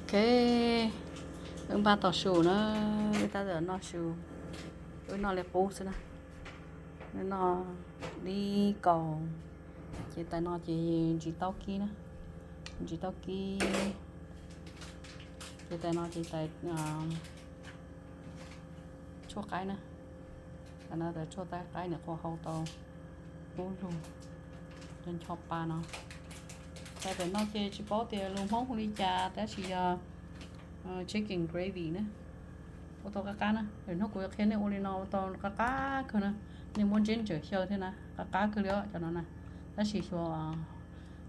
Ok, wb npaj tau su na, wb tab tom noj su, wb noj li qub xwb na, wb noj dib kaus, ces tais no ces ntsis taub kib na, ntsis taub kib, ces tais no ces tais tshuaj qaib na, tais no tais tshuaj qaib, nws qhuav hau tau ub lug, ncho pa no. Tais pem no ces tsis paub tias lus Hmoob hu li cas tab sis yog chicken gravy na, ua tau qab qab na. Lwm hnub kuv yuav qhia nej ua li no ua tau qab qab kawg na, nej muab ntsev ntseem xyaw thiab na, qab qab kawg li os cov no na. Tab sis xyuas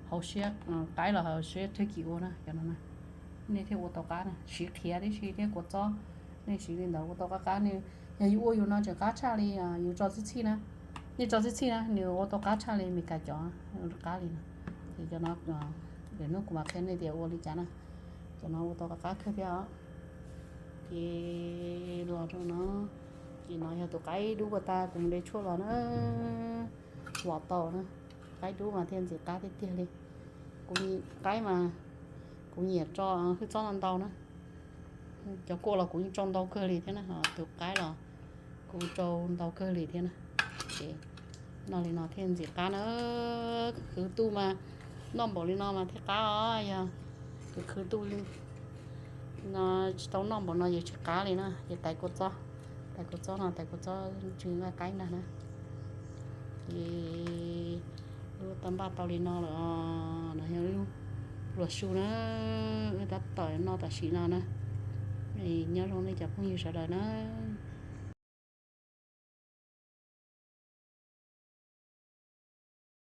hauv siab qaib los hauv siab turkey ua na cov no na, nej thiaj ua tau qab na, siv qhiav tib si thiab kua txob, nej siv li ntawd ua tau qab qab. Nej yog yus ua yus no tseem qab tshaj li yus tso txhij txhij na, nej tso txhij txhij na nws ua tau qab tshaj li Meskas cov, qab li no. Ces cov no lwm hnub kuv mam qhia nej tias ua li cas na, cov no ua tau qab qab kawg thiab os. Ces los rau no, ces no yog tus qaib dub uas tas kuv mus de tshuaj los na, los tau na, qaib dub mas thiaj ntxim qab tiag tiag li. Kuv qaib mas kuv nyiam tso hwj txob ntau ntau na, cov kua los kuv yeej tso ntau kawg li thiab na, tus qaib los kuv tso ntau kawg li thiab na. Ces noj li no thiaj ntxim qab na, khwv tuaj mas noj npaum li no mas thiaj qab os, yog khwv tuaj no tsis tau noj npaum no ces tsis qab li na. Ces tais kua txob, tais kua txob no tais kua txob tsw nqaij qaib ntag na. Ces wb tau npaj tau li no lawm, no yog wb pluas su na, wb tab tom noj tam sim no na. Nyob zoo nej cov phooj ywg sawv daws na.